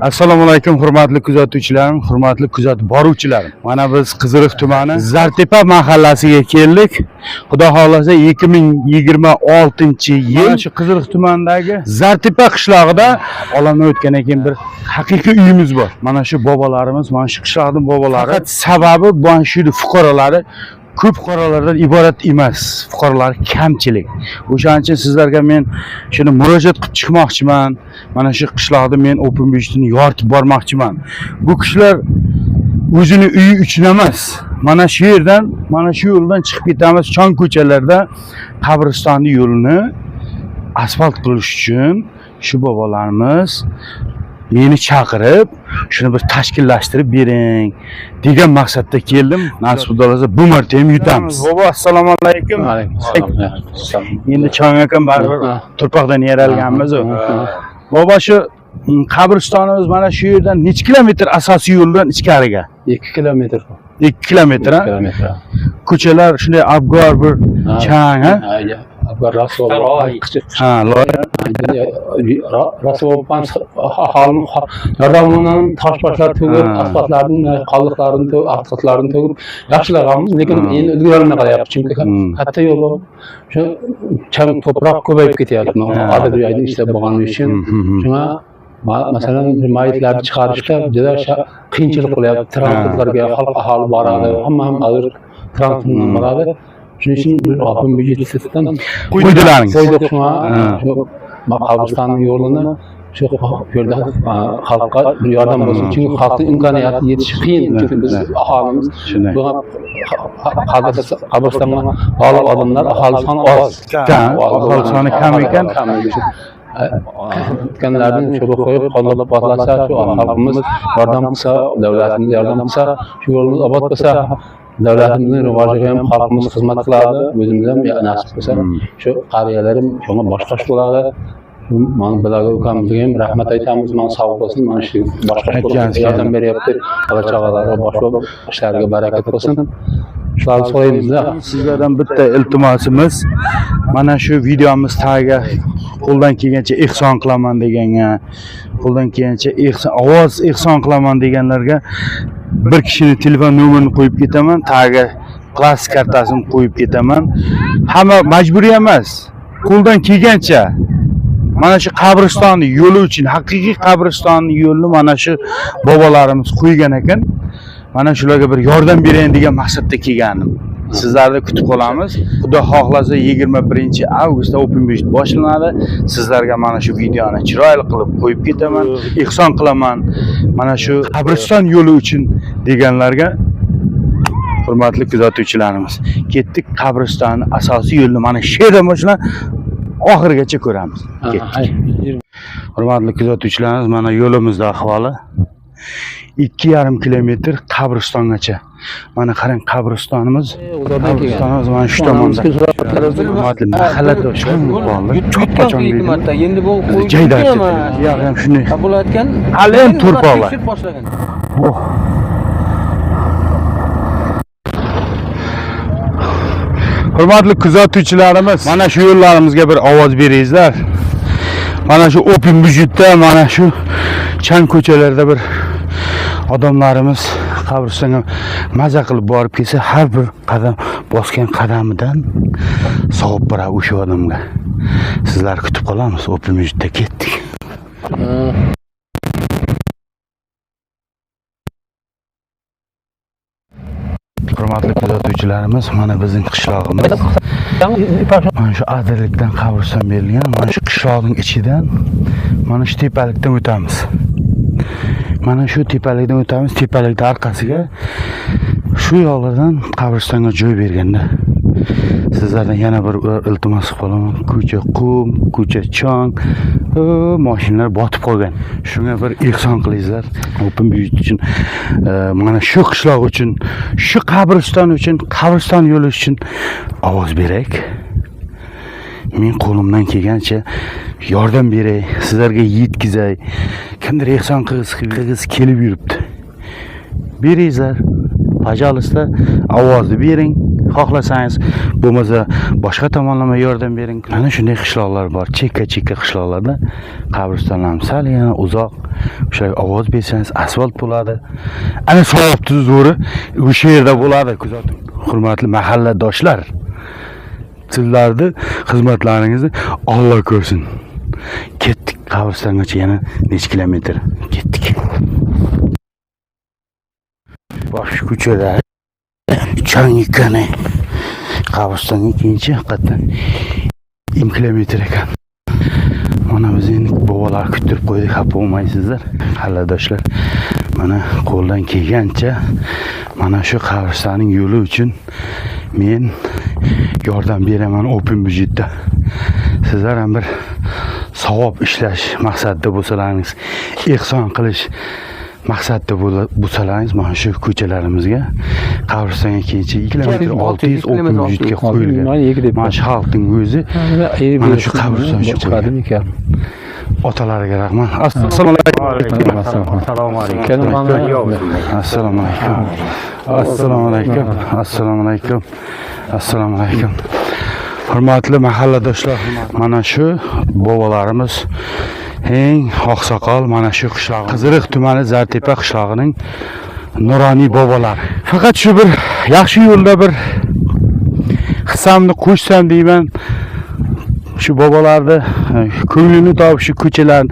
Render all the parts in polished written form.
Assalomu alaykum, hurmatli kuzatuvchilarim, hurmatli kuzatib boruvchilarim. Mana biz Qiziriq tumani Zartepa mahallasiga keldik. Xudo xohlasa, 2026-yil shu Qiziriq tumanidagi Zartepa qishlog'ida olamdan o'tgandan keyin bir haqiqiy uyimiz bor. Mana shu bobolarimiz, mana shu qishloqning bobolari. Faqat sababi mana shu fuqarolari ko'p fuqarolardan iborat emas. Fuqarolar kamchilik. O'shaning uchun sizlarga men shuni murojaat qilib chiqmoqchiman. Mana shu qishloqda men Open Beach'ni yoritib bormoqchiman. Bu kishilar o'zini uyi uchun emas. Mana shu yerdan, mana shu yo'ldan chiqib ketamiz, chong ko'chalarda qabristonni yo'lini asfalt qilish uchun shu bobolarimiz meni chaqirib, shuni bir tashkillashtirib bering degan maqsadda keldim. Nasib xohlasa, bu marta ham yutamiz. Bobo, assalomu alaykum. Alaykum. Endi chong akam baribir turpoqdan yaralganmiz u. Bobo, shu qabristonimiz mana shu yerdan necha kilometr asosiy yo'ldan ichkariga? 2 kilometr. 2 kilometr, ha? Kilometr. Ko'chalar shunday abgor bir chang, ha? Abgor rasvo. Ha, loy. Rasvo aholini yordamidan tosh-poshlar to'kib, asfaltlarning qoldiqlarini to'kib, asfaltlarini to'kib yaxshilaganmiz, lekin endi ulgurolmay qolyapti, chunki katta yo'l bo'lib, shu chang to'proq ko'payib ketyapti. Odat joyda ishlab bo'lgani uchun. Shunga masalan, mayitlarni chiqarishda juda qiyinchilik bo'lyapti. Transportlarga xalq, aholi boradi, hamma ham hozir transport bilan boradi. Shuning uchun Open byudjetdan Qo'ydilaringiz. Qo'ydik shunga, shu qabristonning yo'lini shu yerda xalqqa bir yordam bo'lsin, chunki xalqning imkoniyati yetishi qiyin, chunki biz aholimiz Shunday. bu qabristonga bog'liq odamlar, aholi soni oz. Kam, aholi soni kam ekan. Kam. O'tganlarni shu qo'yib, qo'llab quvvatlasa, shu xalqimiz yordam qilsa, davlatimiz yordam qilsa, shu yo'limiz obod bo'lsa, davlatimizning rivojiga ham xalqimiz xizmat qiladi, o'zimiz ham nasib bo'lsa, shu qariyalarim shunga boshqash bo'ladi. Mana Bilaga ukamizga ham rahmat aytamiz, mana sog' bo'lsin, mana shu boshqash bo'lib Aytgansiz. Yordam beryapti, bola chaqalari bosh bo'lib, ishlariga barakat bo'lsin. Shularni so'raymizda. Sizlardan bitta iltimosimiz, mana shu videomiz tagiga qo'ldan kelgancha ehson qilaman deganga, qo'ldan kelgancha ehson, ovoz ehson qilaman deganlarga bir kishini telefon nomerini qo'yib ketaman, tagiga plastik kartasini qo'yib ketaman. Hamma majburiy emas. Qo'ldan kelgancha mana shu qabristonni yo'li uchun, haqiqiy qabristonni yo'lini mana shu bobolarimiz qo'ygan ekan. Mana shularga bir yordam berayin degan maqsadda kelgandim. Sizlarni kutib qolamiz. Xudo xohlasa, 21-avgustda Open Beach boshlanadi. Sizlarga mana shu videoni chiroyli qilib qo'yib ketaman. Ehson qilaman. Mana shu qabriston yo'li uchun deganlarga, hurmatli kuzatuvchilarimiz, ketdik, qabristonni asosiy yo'lini mana shu yerdan boshlab oxirigacha ko'ramiz. Ketdik. Hurmatli kuzatuvchilarimiz, mana yo'limizda ahvoli 2,5 kilometr qabristongacha. Mana qarang, qabristonimiz. Qabristonimiz mana shu tomonda. Hurmatli mahalladoshlar, bolalar, Yutgan ikki marta. Endi bu Jaydar ketdi. Yo'q, ham shunday. Bo'layotgan. Hali ham to'rpoqlar. Tekshirib boshlagan. Oh. Hurmatli kuzatuvchilarimiz, mana shu yo'llarimizga bir ovoz beringizlar. Mana shu Open byudjetda, mana shu chang ko'chalarda bir odamlarimiz qabristonga maza qilib borib kelsa, har bir qadam bosgan qadamidan savob boradi o'sha odamga. Sizlar kutib qolamiz, Open byudjetda ketdik. Hurmatli kuzatuvchilarimiz, mana bizning qishlog'imiz. Mana shu adirlikdan qabriston berilgan. Mana shu qishloqning ichidan, mana shu tepalikdan o'tamiz. Mana shu tepalikdan o'tamiz, tepalikning orqasiga shu yoqlardan qabristonga joy berganda sizlardan yana bir iltimos qilib qolaman. Ko'cha qum, ko'cha chong, mashinalar botib qolgan. Shunga bir ehson qilingizlar. Open byudjet uchun, mana shu qishloq uchun, shu qabriston uchun, qabriston yo'li uchun ovoz beraylik. Men qo'limdan kelgancha yordam beray, sizlarga yetkazay. Kimdir ehson qilgisi kelib yuribdi. Beringizlar. Пожалуйста, ovozni bering. Xohlasangiz, bo'lmasa boshqa tomonlama yordam bering. Mana shunday qishloqlar bor, chekka-chekka qishloqlarda qabristonlar salgina uzoq. O'shalarga ovoz bersangiz asfalt bo'ladi. Ana savobni zo'ri o'sha yerda bo'ladi, kuzating. Hurmatli mahalladoshlar, sizlarni xizmatlaringizni Alloh ko'rsin. Ketdik qabristongacha yana necha kilometr ketdik. Bosh ko'chada chang ekan. Qabristonga keyinchi haqiqatdan 20 kilometr ekan. Mana biz endi bobolar kuttirib qo'ydik, xafa bo'lmaysizlar. Mahalladoshlar, mana qo'ldan kelgancha mana shu qabristonning yo'li uchun men yordam beraman open byudjetda. Sizlar ham bir savob ishlash maqsadida bo'lsalaringiz, ehson qilish maqsadida bo'lsalaringiz, mana shu ko'chalarimizga qabristonga keyinchi 2 kilometr 600 open byudjetga qo'yilgan. Mana shu xalqning o'zi mana shu qabriston shu chiqadimi ekan? Otalariga rahmat. Assalomu alaykum. Assalomu alaykum. Assalomu alaykum. Assalomu alaykum. Assalomu alaykum. Assalomu alaykum. Hurmatli mahalladoshlar, mana shu bobolarimiz eng oqsoqol mana shu qishloq Qiziriq tumani Zartepa qishlog'ining nuroniy bobolari. Faqat shu bir yaxshi yo'lda bir hissamni qo'shsam deyman. Shu bobolarni ko'nglini topib shu ko'chalarni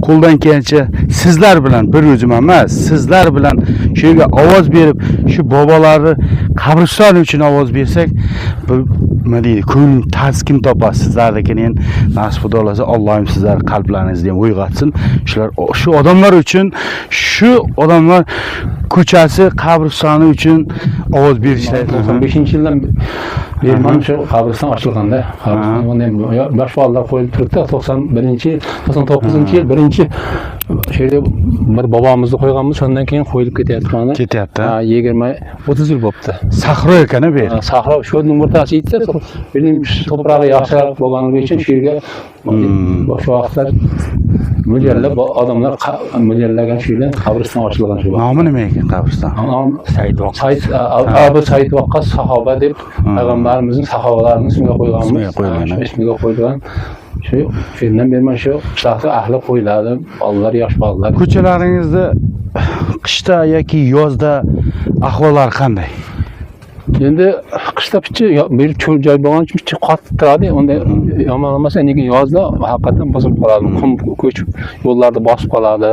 qo'ldan kelgancha sizlar bilan, bir o'zim emas, sizlar bilan shu yerga ovoz berib, shu bobolarni qabriston uchun ovoz bersak, bir nima deydi, ko'ngil taskin topasiz sizlarnikini. Endi nasib xudo xohlasa, Allohim sizlar qalblaringizni ham uyg'otsin. Shular, shu odamlar uchun, shu odamlar ko'chasi qabristoni uchun ovoz berishlar. 95-yildan beri mana shu qabriston ochilganda, qabriston yosh bolalar qo'yilib turibdi. 91, 99-yil birinchi shu yerda bir bobomizni qo'yganmiz, shundan keyin qo'yilib ketyapti mana. Ketyapti. Ha, 20-30 yil bo'libdi. Sahro ekan bu yer. Sahro shu o'rtasi edi. Buning to'prog'i yaxshiroq bo'lganligi uchun shu yerga shu vaqtlar mo'ljallab odamlar mo'ljallagan, shu yerdan qabriston ochilgan shu vaqt. Nomi nima ekan qabriston? Said Said Abu Said Vaqqas sahoba deb payg'ambarimizning sahobalarining ismiga qo'yganmiz. Ismiga qo'yilgan, Shu ismiga qo'yilgan. Shu shundan beri mana shu qishloqda ahli qo'yiladi. Bolalar, yosh bolalar. Ko'chalaringizda qishda yoki yozda ahvollari qanday? Endi qishda picha bir cho'l joy bo'lgani uchun picha qotib turadi. Unda yomon emas, lekin yozda haqiqatdan buzilib qoladi. Qum ko'chib yo'llarda bosib qoladi,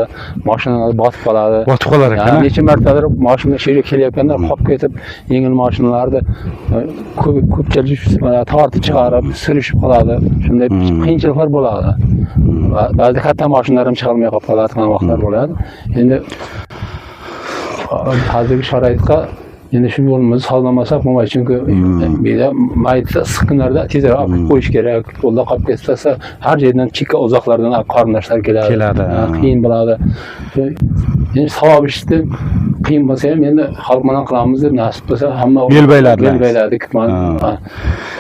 mashinalar botib qoladi. Botib qolar ekan. Necha martalar mashina shu yerga kelayotganda qolib ketib, yengil mashinalarni ko'pchilik tortib chiqarib, surishib qoladi. Shunday qiyinchiliklar bo'ladi. Ba'zi katta mashinalar ham chiqarmay qolib qoladigan vaqtlar bo'ladi. Endi hozirgi sharoitga endi shu yo'limizni sozlamasak bo'lmaydi, chunki bu yerda mayitni issiq kunlarda tezroq olib qo'yish kerak. Yo'lda qolib ketsa, har yerdan, chekka uzoqlardan qarindoshlar keladi. Keladi. Qiyin bo'ladi. Endi savob ishni qiyin bo'lsa ham endi xalq bilan qilamiz deb, nasib bo'lsa hamma Bel bayladingiz. Bel bayladik.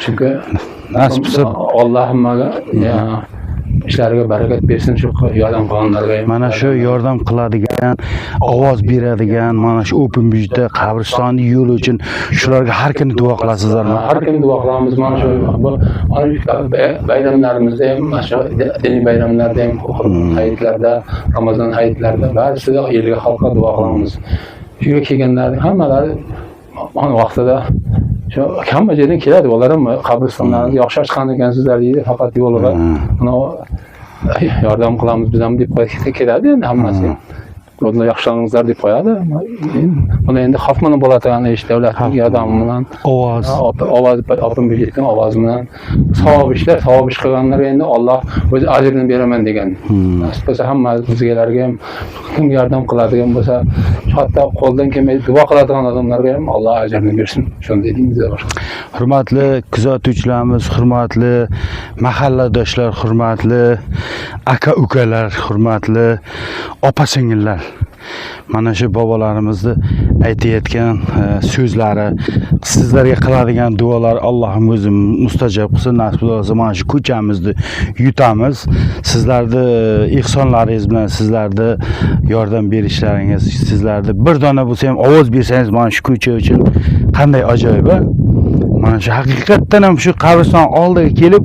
Chunki Nasib bo'lsa Alloh hammaga ishlariga barakat bersin, shu yordam qilganlarga ham. Mana shu yordam qiladigan, ovoz beradigan, mana shu open byudjetda qabristonni yo'li uchun shularga har kuni duo qilasizlarmi? Har kuni duo qilamiz. Mana shu bayramlarimizda ham, mana shu diniy bayramlarda ham, hayitlarda, Ramazon hayitlarida barisida elga, xalqqa duo qilamiz. Shu yerga kelganlarning hammalari on vaqtida shu hamma yerdan keladi. Ular ham qabristonlarni yaxshi ochgan ekansizlar deydi, faqat yo'liga mana yordam qilamiz biz ham deb keladi endi hammasi. Yo'lda yaxshilaningizlar deb qo'yadi. Buni endi xalq bilan bo'ladigan ish, davlatning yordami bilan, Ovoz. Ovoz, open byudjetning ovozi bilan savob ishlar, savob ish qilganlarga endi Alloh o'zi ajrini beraman degan. Nasib bo'lsa hamma bizgalarga ham, kim yordam qiladigan bo'lsa, hatto qo'ldan kelmay duo qiladigan odamlarga ham Alloh ajrini bersin. Shunday deymiz boshqa. Hurmatli kuzatuvchilarimiz, hurmatli mahalladoshlar, hurmatli aka-ukalar, hurmatli opa-singillar. Mana shu bobolarimizni aytayotgan so'zlari, sizlarga qiladigan duolar Allohim o'zi mustajob qilsin, nasib bo'lsa mana shu ko'chamizni yutamiz. Sizlarni ihsonlaringiz bilan, sizlarni yordam berishlaringiz, sizlarni bir dona bo'lsa ham ovoz bersangiz mana shu ko'cha uchun qanday ajoyib, a? Mana shu haqiqatdan ham shu qabriston oldiga kelib,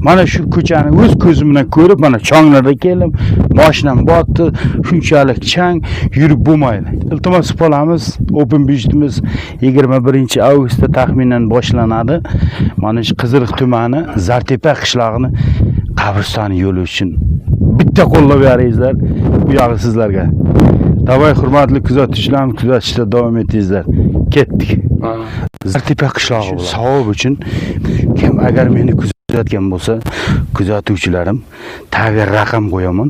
mana shu ko'chani o'z ko'zim bilan ko'rib, mana chonglarda keldim, mashinam botdi, shunchalik chang, yurib bo'lmaydi. Iltimos qilib qolamiz, open budgetimiz 21-avgustda taxminan boshlanadi. Mana shu Qiziriq tumani Zartepa qishlog'ini qabristoni yo'li uchun bitta qo'llab beringizlar, bu yog'i sizlarga. Davay hurmatli kuzatuvchilarimiz, kuzatishda davom etingizlar. Ketdik. Zartepa qishlog'i savob uchun kim agar meni kuzatgan bo'lsa, kuzatuvchilarim tagiga raqam qo'yaman,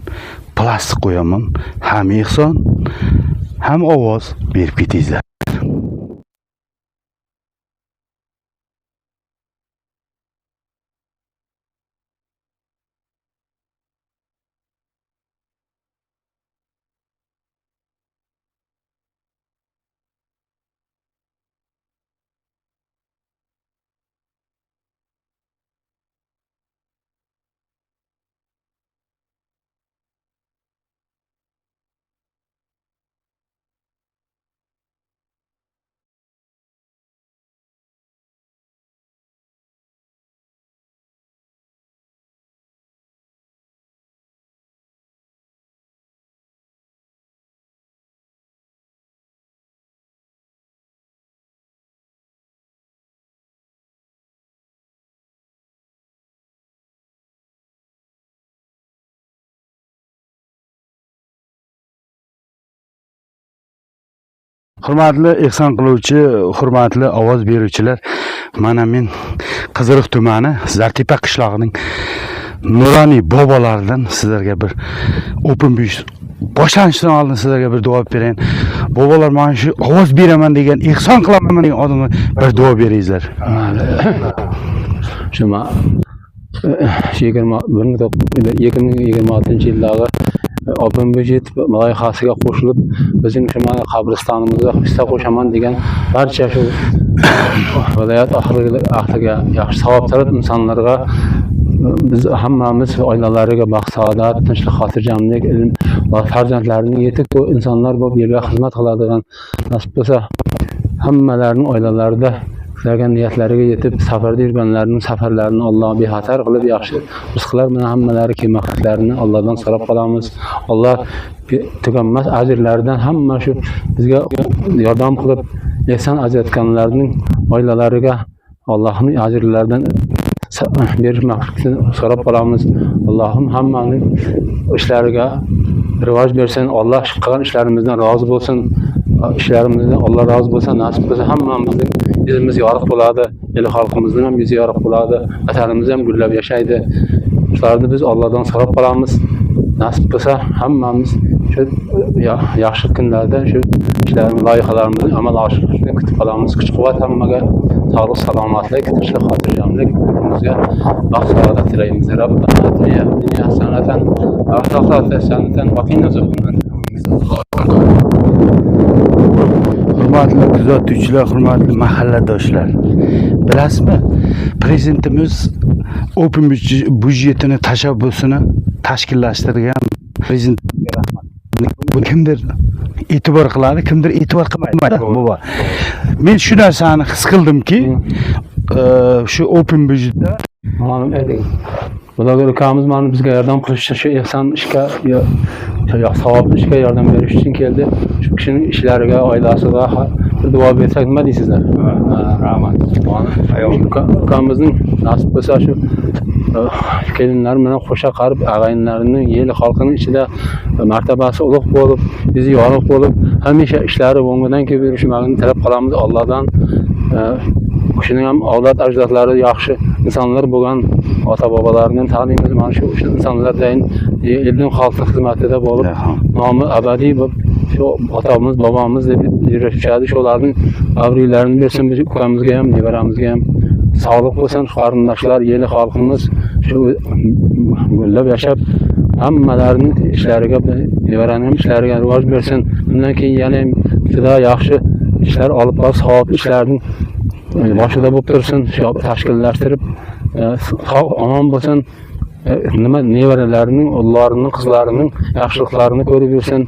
plastik qo'yaman, ham ehson, ham ovoz berib ketingizlar. Hurmatli ehson qiluvchi, hurmatli ovoz beruvchilar, mana men Qiziriq tumani Zartepa qishlog'ining nuroniy bobolaridan sizlarga bir open budget boshlanishidan oldin sizlarga bir duo berayin. Bobolar, mana shu ovoz beraman degan, ehson qilaman degan odamlar bir duo beringizlar. Shu 2026-yildagi Open budget loyihasiga qo'shilib, bizning shu mana qabristonimizga hissa qo'shaman degan barcha shu viloyat ahliga, yaxshi savobtalab insonlarga biz hammamiz oilalariga baxt, saodat, tinchlik, xotirjamlik, ilm va farzandlarining yetuk insonlar bo'lib yerga xizmat qiladigan nasib bo'lsa, hammalarining oilalarida degan niyatlariga yetib, safarda yurganlarning safarlarini Alloh bexatar qilib, yaxshi rizqlar bilan hammalari kelmoqliklarini Allohdan so'rab qolamiz. Alloh tuganmas ajrlaridan hamma shu bizga yordam qilib, ehson ajratganlarning oilalariga Allohning ajrlaridan berishmoqlikni so'rab qolamiz. Allohim hammaning ishlariga rivoj bersin. Alloh qilgan ishlarimizdan rozi bo'lsin. İshlarimizdan Alloh rozi bo'lsa, nasib bo'lsa hammamizning yuzimiz yorug' bo'ladi, el xalqimizning ham yuzi yorug' bo'ladi, vatanimiz ham gullab yashaydi. Shularni biz Allohdan so'rab qolamiz. Nasib bo'lsa hammamiz shu yaxshi kunlarda shu ishlarimiz, loyihalarimizni amalga oshirishni kutib qolamiz. Kuch-quvvat hammaga, sog'lik, salomatlik, tinchlik, xotirjamlik, bizga baxt, saodat tilaymiz. Rabbana atina fid dunya hasanatan va fil oxirati hasanatan va qina azoban nar. Hurmatli kuzatuvchilar, hurmatli mahalladoshlar. Bilasizmi, prezidentimiz Open budjetini tashabbusini tashkillashtirgan prezidentga rahmat. Bu kimdir e'tibor qiladi, kimdir e'tibor qilmaydi. Baba. Men shu narsani his qildimki, shu Open budjetda Ma'lum edik. Bular ukamiz mana bizga yordam qilish uchun shu ehson ishga, savobli ishga yordam berish uchun keldi. Shu kishining ishlariga, oilasiga bir duo bersak nima deysizlar? Rahmat. Ukamizning nasib bo'lsa shu kelinlar bilan qo'sha qarib, ag'aynlarining, yel xalqining ichida martabasi ulug' bo'lib, yuzi yorug' bo'lib, hamisha ishlari o'ngidan kelib yurishini tilab qolamiz Allohdan. Kishining ham avlod ajdodlari yaxshi insonlar bo'lgan, ota-bobolarini taniymiz. Mana shu insonlardan elning xalqi xizmatida bo'lib, nomi abadiy bo'lib, shu otamiz, bobomiz deb yurishadi. Shularning obro'larini bersin biz ukamizga ham, nevaramizga ham. Sog'liq bo'lsin, qarindoshlar, yeli xalqimiz shu gullab yashab, hammalarining ishlariga, nevaraning ishlariga rivoj bersin. Bundan keyin yana ham juda yaxshi ishlar olib borib, savobli ishlarning boshida bo'lib tursin, shu tashkillashtirib, sog' omon bo'lsin. Nima nevaralarining, o'g'illarining, qizlarining yaxshiliklarini ko'rib yursin.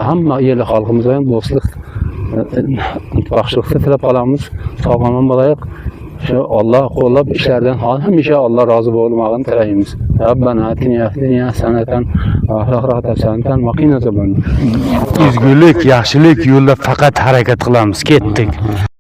Hamma yeli xalqimizga ham do'stlik, Yaxshilikni tilab qolamiz. Sog' omon bo'laylik. Shu Alloh qo'llab ishlardan hamisha Alloh rozi bo'lmog'ini tilaymiz. Rabbana atina fid dunya hasanatan va fil oxirati hasanatan va qina azoban. Ezgulik, yaxshilik yo'lda faqat harakat qilamiz. Ketdik.